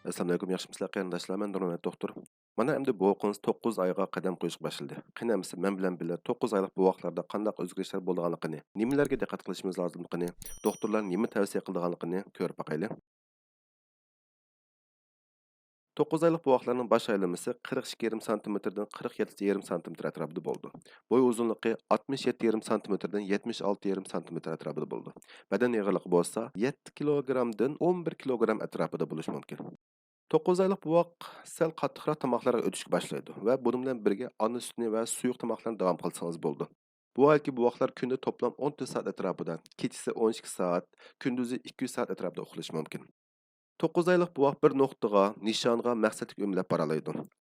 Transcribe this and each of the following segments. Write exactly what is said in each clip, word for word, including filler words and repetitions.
ئەسسالامۇئەلەيكۇم، ياخشىمۇسىلەر قېرىنداشلار؟ مەن نۇرمەمەت دوختۇر. مانا ئەمدى بوۋىقىڭىز توققۇز ئايغا قەدەم قويۇشقا باشلىدى. قېنى ئەمىسە مەن بىلەن بىللە توققۇز ئايلىق بوۋاقلاردا قانداق ئۆزگىرىشلەر بولىدىغانلىقىنى، نېمىلەرگە دىققەت قىلىشىمىز لازىملىقىنى، دوختۇرلار نېمە تەۋسىيە قىلىدىغانلىقىنى كۆرۈپ باقايلى. توققۇز ئايلىق بوۋاقلارنىڭ باش ئايلانمىسى قىرىق ئىككى يېرىم سانتىمېتىردىن قىرىق يەتتە يېرىم سانتىمېتىر ئەتراپىدا بولىدۇ. بوي ئۇزۇنلۇقى ئاتمىش يەتتە يېرىم سانتىمېتىردىن يەتمىش ئالتە يېرىم سانتىمېتىر ئەتراپىدا بولىدۇ. بەدەن ئېغىرلىقى بولسا يەتتە كىلوگرامدىن ئون بىر كىلوگرام ئەتراپىدا بولۇشى مۇمكىن. توققۇز ئايلىق بوۋاق سەل قاتتىقراق تاماقلارغا ئۆتۈشكە باشلايدۇ ۋە بۇنىڭ بىلەن بىرگە ئانا سۈتىنى ۋە سۇيۇق تاماقلارنى داۋام قىلسىڭىز بولىدۇ. بۇ ئايدىكى بوۋاقلار كۈندە توپلام ئون تۆت سائەت ئەتراپىدا، كېچىسى ئون ئىككى سائەت، كۈندۈزى ئىككى سائەت ئەتراپىدا ئۇخلىشى مۇمكىن. توققۇز ئايلىق بوۋاق بىر نۇقتىغا، نىشانغا مەقسەتلىك ئۆمىلەپ بارالايدۇ.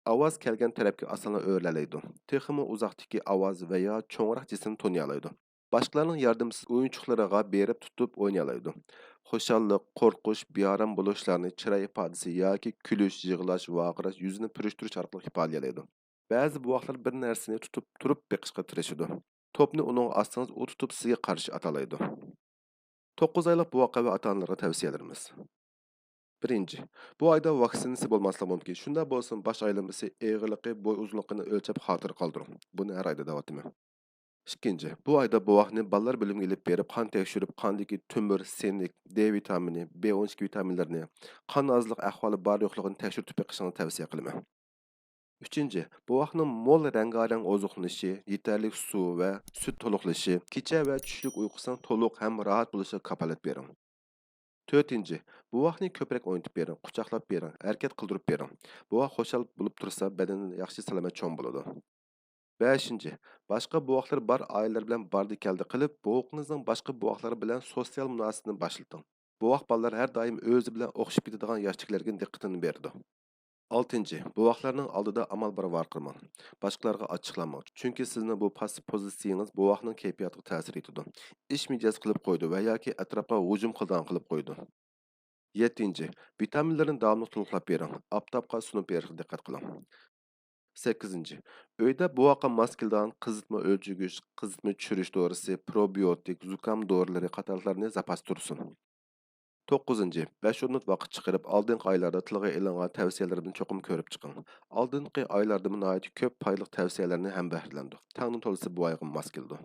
ئاۋاز كەلگەن تەرەپكە ئاسانلا ئۆرۈلەلەيدۇ. تېخىمۇ ئۇزاقتىكى ئاۋاز ۋەيا چوڭراق جىسىمنى تونۇيالايدۇ. باشقىلارنىڭ ياردىمىسىز ئويۇنچۇقلىرىغا بېرىپ تۇتۇپ ئوينىيالايدۇ. خۇشاللىق، قورقۇش، بىئارام بولۇشلارنى چىراي ئىپادىسى ياكى كۈلۈش، يىغلاش، ۋارقىراش، يۈزىنى پۈرۈشتۈرۈش ئارقىلىق ئىپادىلىيەلەيدۇ. بەزى بوۋاقلار بىر نەرسىنى تۇتۇپ تۇرۇپ بېقىشقا تىرىشىدۇ. توپنى ئۇنىڭغا ئاتسىڭىز، ئۇ تۇتۇپ سىزگە قارشى ئاتالايدۇ. توققۇز ئايلىق بوۋاققا ۋە ئاتا-ئانىلارغا تەۋسىيەلىرىمىز. بىرىنچى، بۇ ئايدا ۋاكسىنىسى بولماسلىقى مۇمكىن. شۇنداق بولسىمۇ باش ئايلانمىسى، ئېغىرلىقى، بوي ئۇزۇنلۇقىنى ئۆلچەپ خاتىرە قالدۇرۇڭ. بۇنى ھەر ئايدا دەۋاتىمەن. ئىككىنچى، بۇ ئايدا بوۋاقنى بالىلار بۆلۈمىگە ئېلىپ بېرىپ قان تەكشۈرۈپ، قاندىكى تۆمۈر، سىنك، دې ۋىتامىنى، بې ئون ئىككى ۋىتامىنلىرىنى، قان ئازلىق ئەھۋالى بار يوقلۇقىنى تەكشۈرتۈپ بېقىشىڭىزنى تەۋسىيە قىلىمەن. ئۈچىنچى، بوۋاقنىڭ مول رەڭگارەڭ ئوزۇقلىنىشى، يېتەرلىك سۇ ۋە سۈت تولۇقلىشى، كېچە ۋە چۈشلۈك ئۇيقۇسىنىڭ تولۇق ھەم راھەت بولۇشىغا كاپالەت بېرىڭ. تۆتىنچى، بوۋاقنى كۆپرەك ئوينىتىپ بېرىڭ، قۇچاقلاپ بېرىڭ، ھەرىكەت قىلدۇرۇپ بېرىڭ. بوۋاق خۇشال بولۇپ تۇرسا، بەدىنى ياخشى سالامەت چوڭ بولىدۇ. بەشىنچى، باشقا بوۋاقلىرى بار ئائىلىلەر بىلەن باردى-كەلدى قىلىپ، بوۋىقىڭىزنىڭ باشقا بوۋاقلار بىلەن سوتسىيال مۇناسىۋىتىنى باشلىتىڭ. بوۋاق بالىلار ھەر دائىم ئۆزى بىلەن ئوخشىشىپ كېتىدىغان ياشتىكىلەرگە دىققىتىنى بېرىدۇ. ئالتىنچى، بوۋاقلارنىڭ ئالدىدا ئامال بار ۋارقىرىماڭ. باشقىلارغا ئاچچىقلانماڭ. چۈنكى سىزنىڭ بۇ پاسسىپ پوزىتسىيىڭىز بوۋاقنىڭ كەيپىياتىغا تەسىر يېتىدۇ. ئىچ مىجەز قىلىپ قويىدۇ ۋە ياكى ئەتراپقا ھۇجۇم قىلىدىغان قىلىپ قويىدۇ. يەتتىنچى، ۋىتامىنلىرىنى داۋاملىق تولۇقلاپ بېرىڭ. ئاپتاپقا سۇنۇپ بېرىشقا دىققەت قىلىڭ. سەككىزىنچى، ئۆيدە بوۋاققا ماس كېلىدىغان قىزىتما ئۆلچىگۈچ، قىزىتما چۈشۈرۈش دورىسى، پروبىيوتىك، زۇكام دورىلىرى قاتارلىقلارنى زاپاس تۇرسۇن. توققۇزىنچى، بەش مىنۇت ۋاقىت چىقىرىپ، ئالدىنقى ئايلاردا تىلغا ئېلىنغان تەۋسىيەلىرىمنى چوقۇم كۆرۈپ چىقىڭ. ئالدىنقى ئايلاردىمۇ ناھايىتى كۆپ پايدىلىق تەۋسىيەلەرنى ھەمبەھىرلەندۇق. تەڭنىڭ تولىسى بۇ ئايغا ماس كېلىدۇ.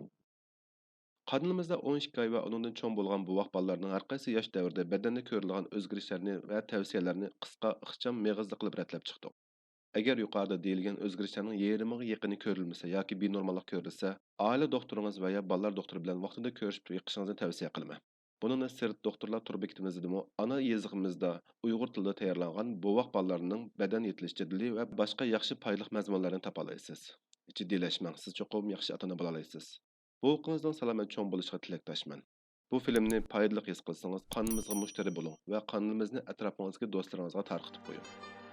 قانىلىمىزدا ئون ئىككى ئاي ۋە ئۇنىڭدىن چوڭ بولغان بوۋاق بالىلارنىڭ ھەرقايسى ياش دەۋرىدە بەدەندە كۆرۈلىدىغان ئۆزگىرىشلەرنى ۋە تەۋسىيەلەرنى قىسقا، ئىخچام، مېغىزلىق قىلىپ رەتلەپ چىقتۇق. ئەگەر يۇقىرىدا دېيىلگەن ئۆزگىرىشلەرنىڭ يېرىمىغا يېقىنى كۆرۈلمىسە ياكى بىنورماللىق كۆرۈلسە، ئائىلە دوختۇرىڭىز ۋە يا بالىلار دوختۇرى بىلەن ۋاقتىدا كۆرۈشۈپ بېقىشىڭىزنى تەۋسىيە قىلىمەن. بۇنىڭدىن سىرت، دوختۇرلار تور بېكىتىمىزدىمۇ ئانا يېزىقىمىزدا ئۇيغۇر تىلىدا تەييارلانغان بوۋاق بالىلارنىڭ بەدەن يېتىلىش جەدۋىلى ۋە باشقا ياخشى پايدىلىق مەزمۇنلارنى تاپالايسىز. جىددىيلەشمەڭ، سىز چوقۇم ياخشى ئاتا-ئانا بولالايسىز. بوۋىقىڭىزنىڭ سالامەت چوڭ بولۇشىغا تىلەكداشمەن. بۇ فىلىمنى پايدىلىق ھېس قىلسىڭىز، قانىلىمىزغا مۇشتەرى بولۇڭ ۋە قانىلىمىزنى ئەتراپىڭىزدىكى دوستلىرىڭىزغا تارقىتىپ قويۇڭ.